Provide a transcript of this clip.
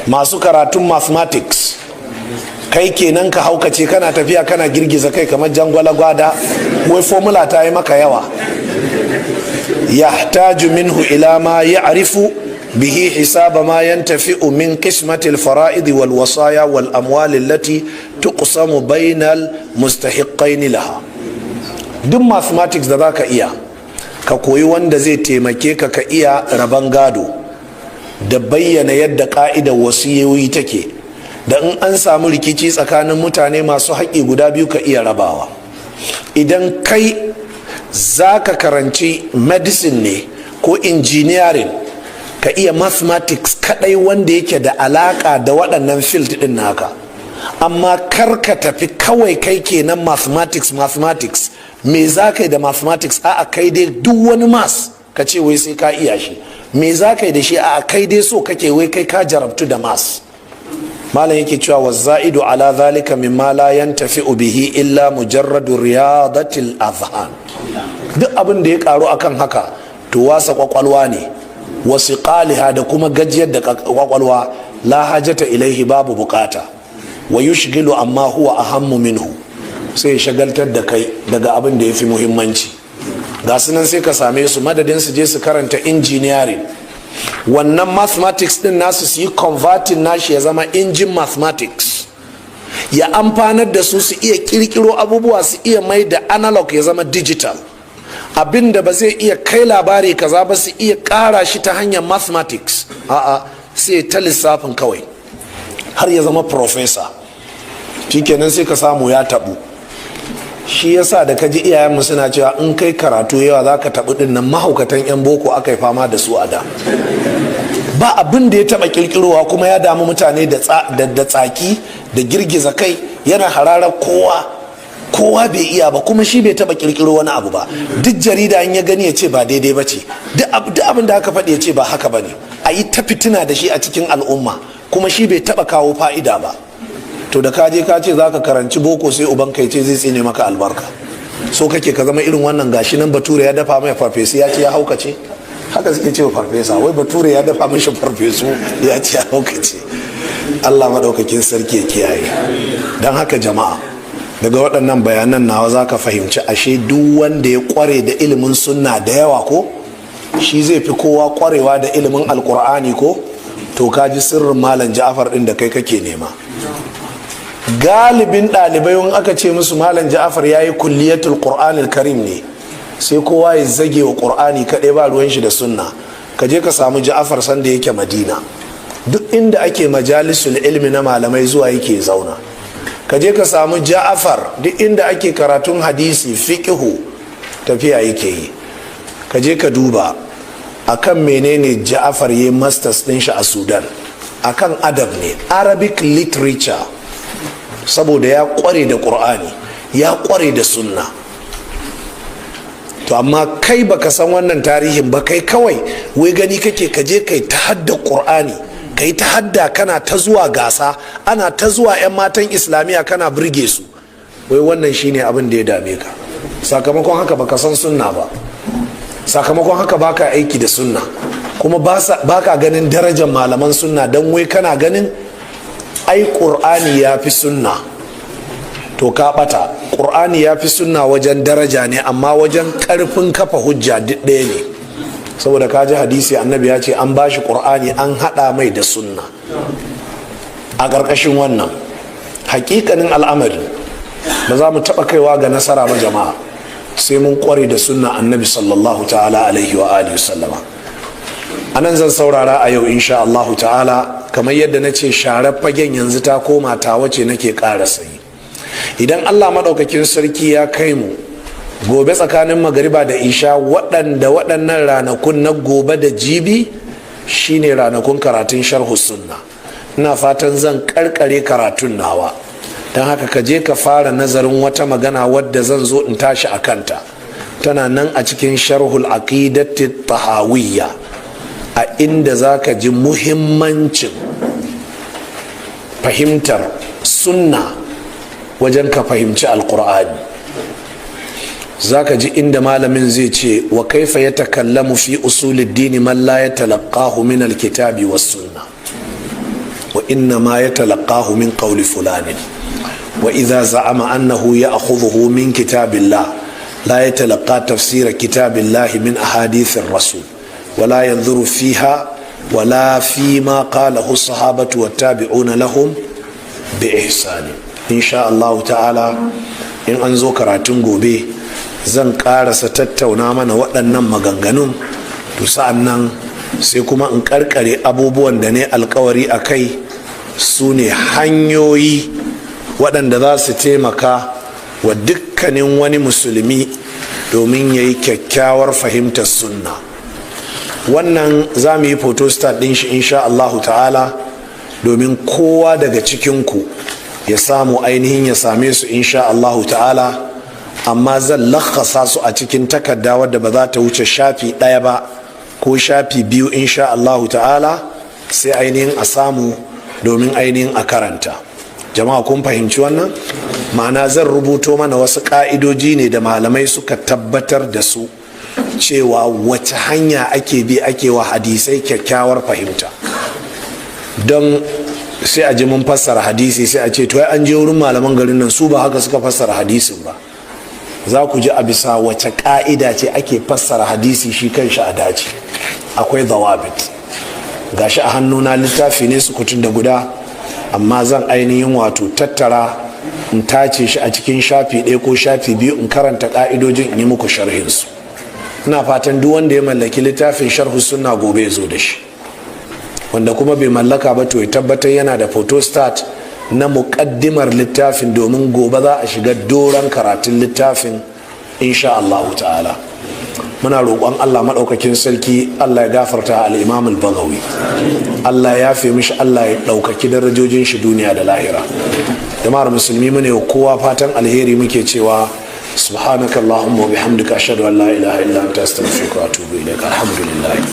Masu karatun mathematics, kai kenan ka haukace, kana tafiya kana girgiza kai kamar jangwala gwada, wai formula ta yi maka yawa. يحتاج منه إلى ما يعرف به حساب ما ينتفع من قسمة الفرائض والوصايا والأموال التي تقسم بين المستحقين لها. Duk mathematics da zaka iya, ka koyi wanda zai taimake ka ka iya raban gado da bayyana yadda ka'idar wasiyoyi take, da in an samu rikici tsakanin mutane masu haƙƙi guda biyu, ka iya rabawa. Idan kai za ka karanci medicine ne ko engineering, ka iya mathematics kadai wanda yake da alaka da waɗannan field din naka. Amma kar ka tafi kawai kai kenan mathematics, mathematics. Me za ka yi da mathematics? A'a, kai dai duk wani maths ka ce wai sai ka iya shi. Me za ka yi da shi? A'a, kai dai so kake wai kai ka jarabtu da maths. Malam yake cewa والزائد على ذلك مما لا ينتفع به إلا مجرد رياضة الأذهان. Duk abin da ya karu akan haka, to wasa kwakwalwa ne, وصقالها, da kuma gajiyar da kwakwalwa. لا حاجة إليه, babu bukata. ويشغل عما هو أهم منه, sai shagaltar da kai daga abin da ya fi muhimmanci. Ga su nan, sai ka same su, madadin su je su karanta engineering, wannan mathematics din nasu su yi converting nashi ya zama engine mathematics, ya amfanar da su, su iya kirkiro abubuwa, su iya mai da analog ya zama digital, abin da ba zai iya kai labari kaza ba, su iya kara shi ta hanyar mathematics. A'a, sai ta lissafin kawai har ya zama professor. Shikenan, sai ka samu ya tabu. Shi yasa da kaji iyayenmu suna cewa in kai karatu yawa za ka tabu din nan, mahaukatan 'yan boko aka yi fama da su a da. Ba abin da ya taba kirkirowa, kuma ya damu mutane da tsaki da girgiza kai, yana hararar kowa. Kowa bai iya ba, kuma shi bai taba kirkiro wani abu ba. Duk jarida in ya gani ya ce ba daidai ba ce, duk abin da aka faɗi ya ce ba haka ba ne. A yi ta fitina da shi a cikin al'umma, kuma shi bai taba kawo fa'ida ba. To, da ka je ka ce za ka karanci boko, sai uban kai ce zai tsine maka albarka. So kake ka zama irin wannan, gashi nan Bature ya dafa mai farfesu ya ce ya haukace. Haka suke cewa farfesa, wai Bature ya dafa mishi farfesu ya ce ya haukace. Allah maɗaukakin sarki ya kiyaye. Don haka jama'a, daga waɗannan bayanan nawa za ka fahimci ashe duk wanda ya kware da ilimin sunna da yawa, ko shi zai fi kowa kwarewa da ilimin Alkur'ani. Ko to ka ji sirrin Malam Ja'afar ɗin da kai kake nema. Galibin ɗalibai, in aka ce musu Malam Ja'afar ya yi kulliyatul Qur'anil Karim ne, sai kowa ya zage wa Qur'ani kaɗai, ba ruwan shi da sunna. Ka je ka samu Ja'afar sanda yake Madina, duk inda ake majalisul ilmi na malamai zuwa yake zauna. Ka je ka samu Ja'afar duk inda ake karatun hadisi, fiqihu, tafiya yake yi. Ka je ka duba akan menene Ja'afar ya masters din shi a Sudan. Akan adab ne, Arabic literature, saboda ya kware da Qur'ani, ya kware da sunna. To, amma kai baka san wannan tarihin ba. Kai kawai wai gani kake ka je kai ta hadda Qur'ani, kai ta hadda, kana ta zuwa gasa, ana ta zuwa 'yan matan Islamiyya kana burge su, wai wannan shine abin da ya dame ka. Sakamakon haka baka san sunna ba, sakamakon haka baka aiki da sunna, kuma baka ganin darajar malaman sunna, don wai kana ganin ai Ƙur'ani ya fi sunna. To, ka bata. Ƙur'ani ya fi sunna wajen daraja ne, amma wajen ƙarfin kafa hujja duk ɗaya ne, saboda ka ji hadisi, Annabi ya ce an bashi Ƙur'ani an haɗa mai da sunna. A ƙarƙashin wannan hakikanin al'amari, ba za mu taɓa kaiwa ga nasara ba jama'a, sai mun ƙware da sunna Annabi صلى الله تعالى عليه وآله وسلم. A nan zan saurara a yau insha Allahu ta'ala. Kamar yadda na ce, sharar fagen yanzu ta koma ta wace nake ƙara sayi. Idan Allah maɗaukakin sarki ya kai mu gobe tsakanin magariba da isha, waɗanda waɗannan ranakun na gobe da jibi shine ranakun karatun sharhu sunna, ina fatan zan karkare karatun nawa. Don haka ka je ka fara nazarin wata magana wadda zan zo in tashi a kanta, tana nan a cikin Sharhul Aqidati Tahawiyya, a inda za ka ji muhimmancin fahimtar sunna wajen ka fahimci Alkur'ani. Za ka ji inda malamin zai ce وكيف يتكلم في أصول الدين من لا يتلقاه من الكتاب والسنة. Wa inna ma yatalaqahu min qawli fulanin. Wa idha za'ama annahu ya'khudhuhu min kitabillah, la yatalaqqa tafsira kitabillahi min ahadithir rasul, wala yanzuru fiha wala fi ma qalahu as-sahabatu wat-tabi'una lahum bi ihsani. Insha Allah ta'ala, in an zo karatun gobe, zan karasa tattauna mana waɗannan maganganun. To, sa'an nan sai kuma in karkare abubuwan da ne alkawari a kai, su ne hanyoyi waɗanda za su taimaka wa dukkanin wani musulmi domin ya yi kyakkyawar fahimtar sunna. Wannan za mu yi photostat ɗin shi, insha Allahu ta'ala, domin kowa daga cikinku ya samu, ainihin ya same su, insha Allahu ta'ala. Amma zan lakasa su a cikin takarda wadda ba za ta wuce shafi ɗaya ba ko shafi 2, insha Allahu ta'ala, sai ainihin a samu domin ainihin a karanta. Jama'a, kun fahimci wannan? Ma'ana, zan rubuto mana wasu ka'idoji ne da malamai suka tabbatar da su, cewa wace hanya ake bi ake wa hadisai kyakkyawar fahimta. Don sai a ji mun fassara hadisi, sai a ce, "To, an je wurin malaman garin nan, su ba haka suka fassara hadisin ba." Za ku ji a bisa wace ka'ida ce ake fassara hadisi shi kanshi a dace. Akwai dawabit. Gashi a hannuna, littafi ne sukutun da guda, amma zan ainihin wato tattara in tace shi a cikin shafi 1 ko shafi 2, in karanta ka'idojin, in yi muku sharhinsu. Ina fatan duk wanda ya mallaki littafin Sharhu Sunna, gobe ya zo da shi. Wanda kuma bai mallaka ba, to ya tabbatar yana da photostat na muƙaddimar littafin, domin gobe za a shiga doron karatun littafin, insha Allah ta'ala. Muna roƙon Allah maɗaukakin sarki, Allah ya gafarta al-Imam al-Bagawi, Allah ya fi mishi, Allah ya ɗaukaki darajojin shi duniya da lahira. Jama'ar musulmi, mu ne kowa fatan alheri. Muke cewa subhanaka Allahumma wa bihamdika, ashhadu an la ilaha illa anta, astaghfiruka wa atubu ilaik. Alhamdulillah.